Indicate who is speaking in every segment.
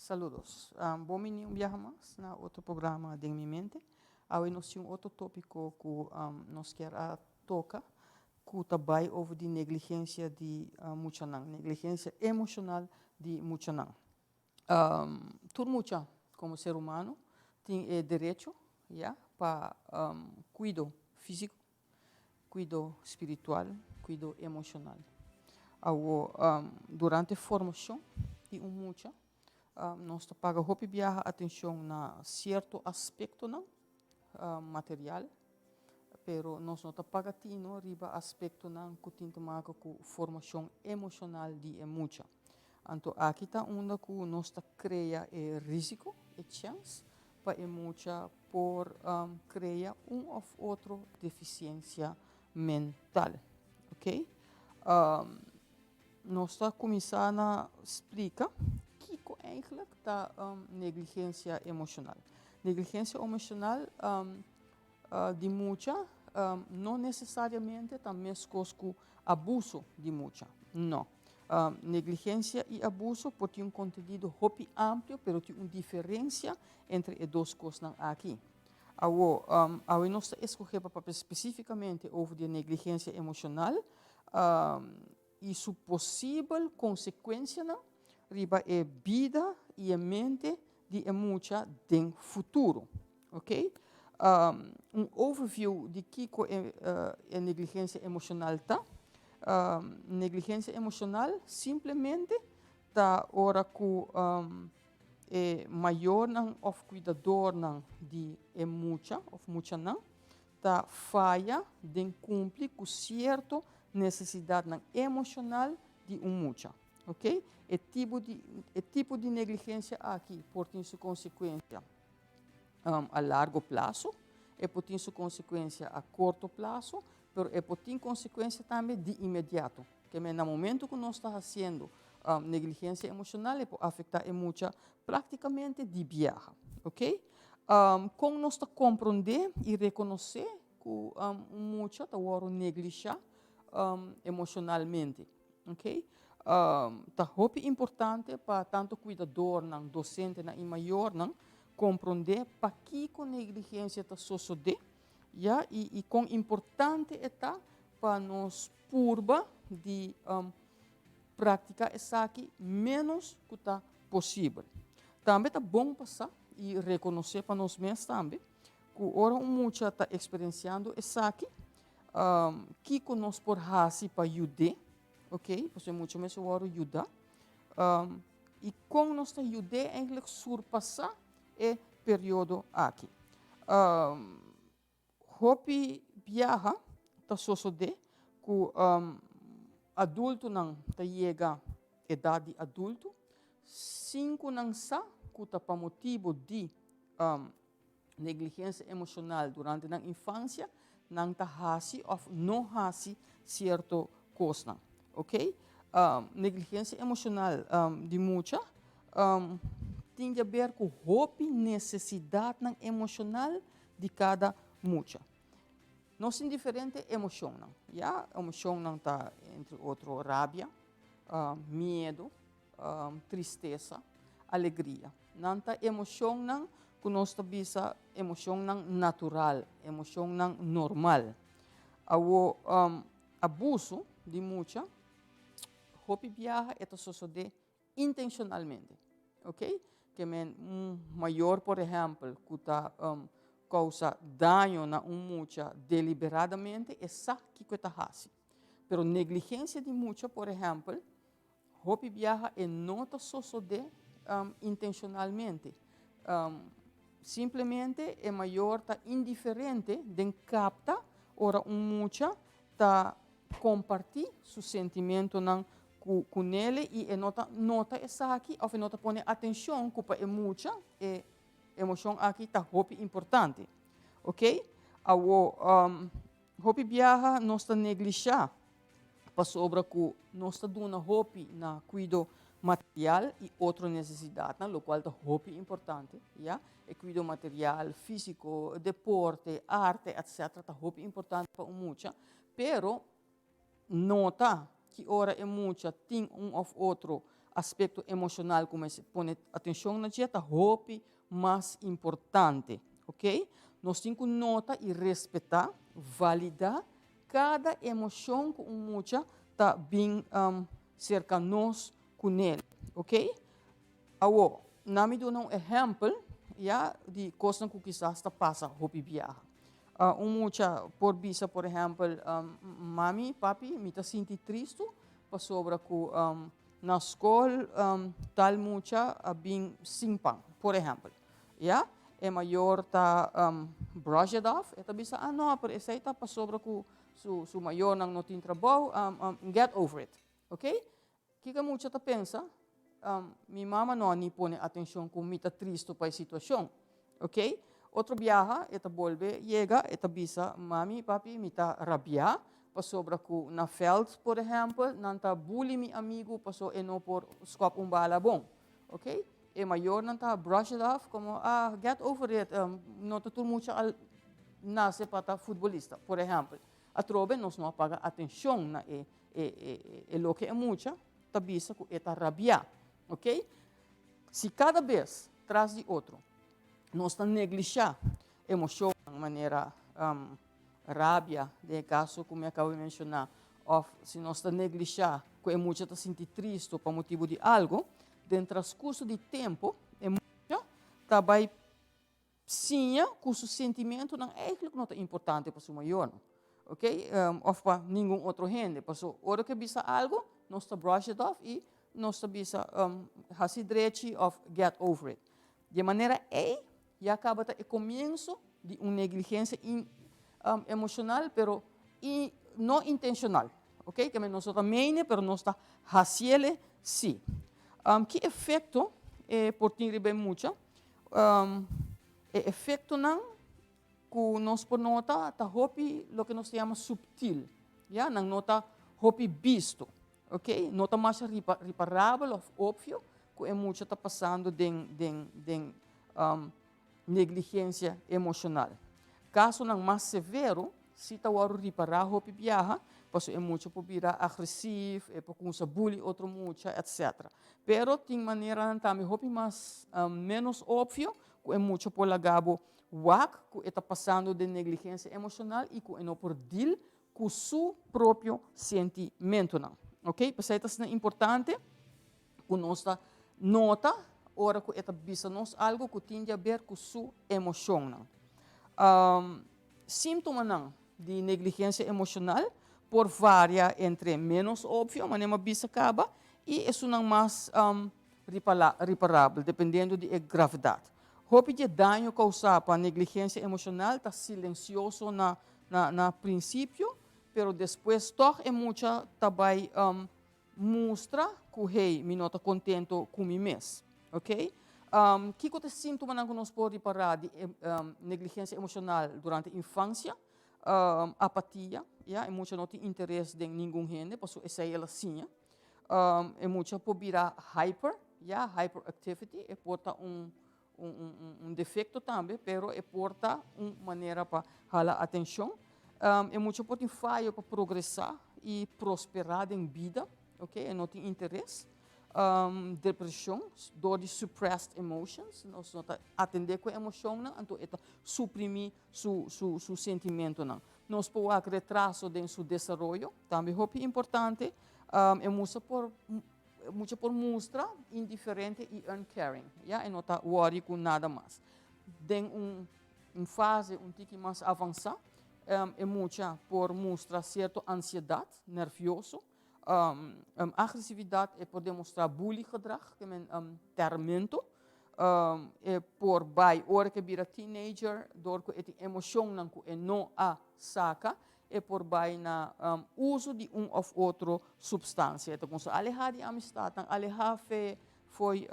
Speaker 1: Saludos. Bon bini un biaha mas na otro programa Den Mi Mente. Awe nos tin un otro topico cu nos kier a toca cu ta bay over di negligencia di muchanan, negligencia emocional di muchanan. Tur mucha como ser humano tin e derecho, ya, pa cuido fisico, cuido spiritual, cuido emocional. Awo, durante formacion di un mucha, nos ta paga hopi biaha atencion na cierto aspectonan material, pero nos no ta paga tino riba aspectonan cu tin te maken cu formacion emocional di e mucha. Anto aki ta unda cu nos ta crea e risico, e chance, pa e mucha por crea un of otro deficiencia mental. Ok? Nos ta cuminsa na splica kico eigenlijk ta negligencia emocional. Negligencia emocional di mucha no necesariamente ta mescos cu abuso di mucha. No. Negligencia y abuso por tin un contenido hopi amplio, pero tin un diferencia entre e dos cosnan aki. Awo, awe nos ta escoge pa papia specificamente over di e negligencia emocional y su posibel consecuencianan riba e bida y e mente di e mucha den futuro. Ok? Un overview di kico e negligencia emocional ta. Negligencia emocional simplemente ta ora cu e mayornan of cuidadornan di e mucha of muchanan ta faya den cumpli cu cierto necesidadnan emocional di un mucha. Ok? E tipo di negligencia aki por tin su consecuencia a largo plazo, e por tin su consecuencia a corto plazo, pero e por tin consecuencia tambe di inmediato. Ke men na momento cu nos ta haciendo negligencia emocional, e por afecta e mucha practicamente di biaha. Ok? Con nos ta comprende y reconoce cu un mucha ta wordo neglisha emocionalmente? Ok? Ta hopi importante pa tanto cuidadornan, docentenan y mayornan comprende pakico negligencia ta sosode, ya, y con importante ta pa nos purba di practica esaki menos cu ta posibel. Tambe ta bon pa sa y reconoce pa nos mes tambe cu ora un mucha ta experienciando esaki, kico nos por hasi pa yuda, ok? Pasobra mucha mes wordo yuda. Y con nos ta yuda eigenlijk surpasa e periodo aki. Hopi biaha ta sosode cu adultonan ta yega edad di adulto sin cu nan sa cu ta pa motibo di negligencia emocional durante nan infancia nan ta hasi of no hasi cierto cosnan. Ok? Negligencia emocional di mucha tin di haber cu hopi necesidadnan emocional di cada mucha. Nos tin diferente emocionnan. Ya, emocionnan ta entre otro rabia, miedo, tristesa, alegria. Nan ta emocionnan cu nos ta bisa emocionnan natural, emocionnan normal. Awo, abuso di mucha, hopi biaha e ta sosode intencionalmente. Ok? Ke men un mayor, por ehempel, cu ta causa daño na un mucha deliberadamente, e sa kico e ta hasi. Pero negligencia di mucha, por ehempel, hopi biaha e no ta sosode intencionalmente. Simplemente e mayor ta indiferente den capta ora un mucha ta comparti su sentimentonan cu nele y e no ta nota esaki of e no ta pone atencion cu pa e mucha e emocion aki ta hopi importante. Ok? Awo, hopi biaha nos ta neglisha pasobra cu nos ta duna hopi na cuido material y otro necesidadnan, locual ta hopi importante, ya? E cuido material, fisico, deporte, arte, etc. Ta hopi importante pa un mucha, pero nota cu ora e mucha tin un of otro aspekto emoshonal ku mester pone atenshon na dje ta hopi mas importante, ok. Nos tin ku nota i respetá, validá kada emoshon ku un mucha ta bin serka nos kuné, ok. Awor, na mi duna un ehèmpel, ya, di kosnan ku kisas ta pasa hopi biaha. Un mucha por bisa, por ehèmpel, "Mami, papi, mi ta sinti tristu pasobra ku na skol tal mucha a bin sin pan", por ehèmpel. Ya, e mayor ta brush it off, e ta bisa, "Ah no, pero esei ta pasobra ku su mayornan no tin trabou, get over it." Ok? Kiko mucha ta pensa? "Mi mama no a ni pone atenshon ku mi ta tristu pa e situashon." Ok? Otro biaha, e ta bolbe yega, e ta bisa, "Mami, papi, mi ta rabiá pasobra ku na veld, por ehèmpel, nan ta bully mi amigu paso e no por skòp un bala bon." Ok? E mayornan ta brush it off komo, "Ah, get over it, no ta tur mucha a nase pa ta futbolista", por ehèmpel. Atrobe nos no a paga atenshon na e loke e mucha ta bisa ku e ta rabiá. Ok? Si kada bes tras di otro nos ta neglishá emoshonnan manera rabia, den e kaso ku mi a kaba di menshoná, òf si nos ta neglishá ku e mucha ta sinti tristu pa motibu di algu, den transkurso di tempu e mucha ta bai siña ku su sentimentunan eigenlijk no ta importante pa su mayornan, ok, òf pa ningun otro hende. Pasobra ora ku e bisa algu, nos ta brush it off i nos ta bisa, "Hasi drechi" òf "Get over it." Di e manera ei, ya kaba ta e komienso di un negligensia emoshonal, pero no intenshonal. Ok, ke men nos no ta mene, pero nos ta hasiele sí. Ki efekto e por tin riba e mucha? E efektonan ku nos por nota ta hopi loke nos ta yama subtil. Ya, nan no ta hopi bisto. Ok, no ta masha riparabel òf opvio ku e mucha ta pasando den negligensia emoshonal. Kasonan mas severo si ta wòrdu ripará hopi biaha, pasobra e mucha por bira agresivo, e por kuminsá bully otro mucha, etcetera. Pero tin maneranan tambe hopi mas ménos opvio ku e mucha por laga bo wak ku e ta pasando den negligensia emoshonal i ku e no por deal ku su propio sentimentonan. Ok, p'esei ta asina importante ku nos ta nota ora ku e ta bisa nos algu ku tin di haber ku su emoshonnan. Síntomanan di negligensia emoshonal por varia entre ménos opvio, manera mi a bisa kaba, i esunnan mas riparabel, dependiendo di e gravedat. Hopi di e daño kousá pa negligensia emoshonal ta silensioso na prinsipio, pero despues tòg e mucha ta bai mustra ku, "Hey, mi no ta kontentu ku mi mes." Ok? Kiko ta e síntomanan ku nos por ripará di negligensia emoshonal durante infansia? Apatia, ya, e mucha no tin interes den ningun hende, pasobra esei el a siña. E mucha por bira hyper, ya, hyperactivity, e por ta un defekto tambe, pero e por ta un manera pa hala atenshon. E mucha por tin fayo pa progresá i prosperá den bida, ok, e no tin interes. Depreshon, dor di suppressed emotions, nos no ta atendé ku e emoshonnan, anto e ta suprimí su sentimentonan. Nos por wak retraso den su desaroyo, tambe hopi importante. E mucha por mustra indiferente i uncaring, ya, e no ta worry ku nada mas. Den un fase un tiki mas avansá, e mucha por mustra sierto ansiedat, nervioso, agresividat, e por demostrá bully gedrag, ke men termento. E por bai ora ku e bira teenager, dor ku e tin emoshonnan ku e no a saka, e por bai na uso di un òf otro supstansia. E ta kuminsá alehá di amistatnan, alehá fe fo'i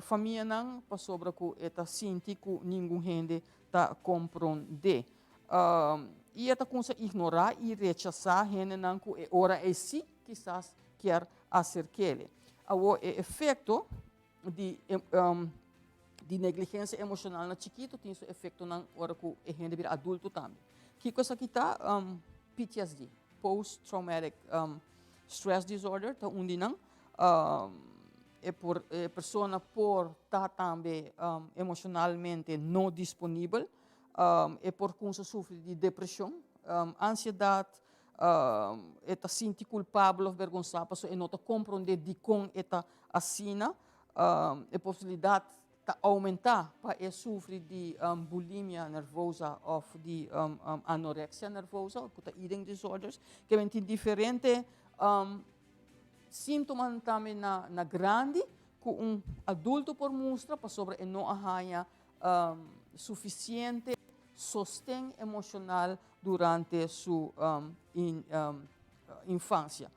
Speaker 1: famianan, pasobra ku e ta sinti ku ningun hende ta komprondé. I e ta kuminsá ignorá i rechasá hendenan ku e ora ei sí kisas kier aserk'é. Awor e efekto di negligensia emoshonal na chikitu tin su efektonan ora ku e hende bira adulto tambe. Kiko esaki ta? PTSD, Post Traumatic Stress Disorder, ta un di nan. E por e persona por ta tambe emocionalmente no disponibel. E por cuminsa sufri di depresion, ansiedad, e ta sinti culpabel of bergonsa pasobra e no ta comprende dicon e ta asina. E posibilidad ta aumenta pa e sufri di bulimia nervosa of di anorexia nervosa, cu ta eating disorders. Ke tin diferente sintomanan tambe na grandi cu un adulto por mustra pasobra e no a haya suficiente sosten emocional durante su infancia.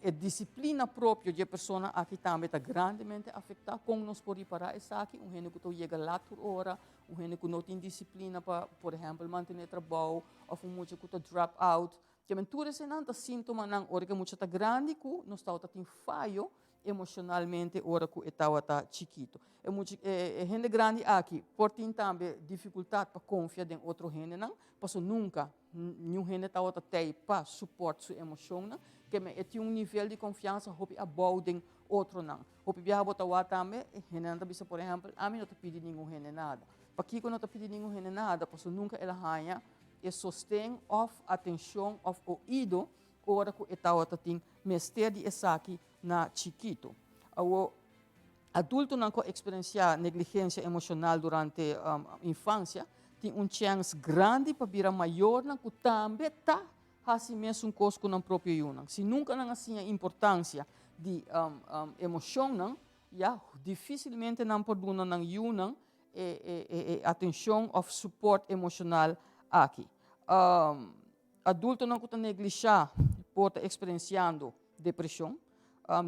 Speaker 1: E disciplina propio di e persona aki tambe ta grandemente afecta. Con nos por ripara esaki? Un hende cu ta yega laat tur ora, un hende cu no tin disciplina pa, por ehempel, mantene trabou, of un mucha cu ta drop out. Ke men tur esnan ta sintomanan ora cu mucha ta grandi cu nos ta tin fayo emocionalmente ora cu e tawata chikito. E mucha, e hende grandi aki por tin tambe dificultad pa confia den otro hendenan, paso nunca ningun hende tawata tey pa support su emocionnan, ke men e tin un nivel di confiansa hopi abou den otronan. Hopi biaha bo ta wak tambe, hendenan ta bisa, por ehempel, "Ami no ta pidi ningun hende nada." Pakiko no ta pidi ningun hende nada? Paso nunca el a haya e sosten of atencion of oido ora cu e tawata tin mester di esaki na chikito. Awo, adultonan cu experiencia negligencia emocional durante infancia tin un chance grandi pa bira mayornan cu tambe ta haci mesun cos cu nan propio yiunan. Si nunca nan a siña importancia di emocionnan, ya dificilmente nan por duna nan yiunan e atencion of support emocional aki. Adultonan cu ta neglisha por ta experienciando depresion,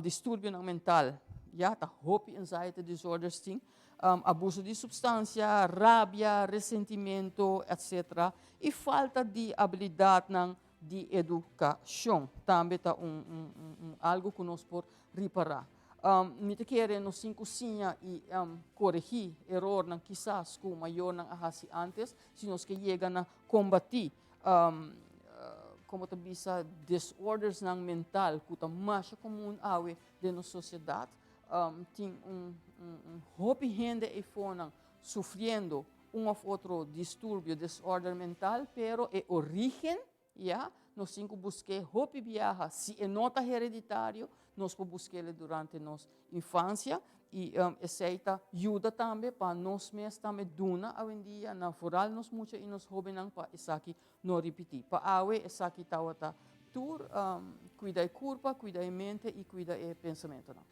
Speaker 1: disturbionan mental, ya ta hopi anxiety disorders tin, abuso di substancia, rabia, resentimento, etc. Y falta di habilidadnan di educacion. Tambe ta un algo cu nos por ripara. Mi ta kere nos tin cu siña y coregi erornan kisas cu mayornan a haci antes, si nos ke yega na combati con ta bisa, disordersnan mental cu ta mas comun awe den nos sociedad. Tin un hopi hende eifonan sufriendo un of otro disturbio, disorder mental, pero e origen, ya, nos tin cu busca hopi biaha, si e no ta hereditario, nos por busca durante nos infancia y esey ta yuda tambe pa nos mes tambe duna awendia na vooral nos mucha y nos hobennan pa esaki no ripiti. Pa awe esaki tawata tur. Cuida e curpa, cuida e mente y cuida e pensamentonan.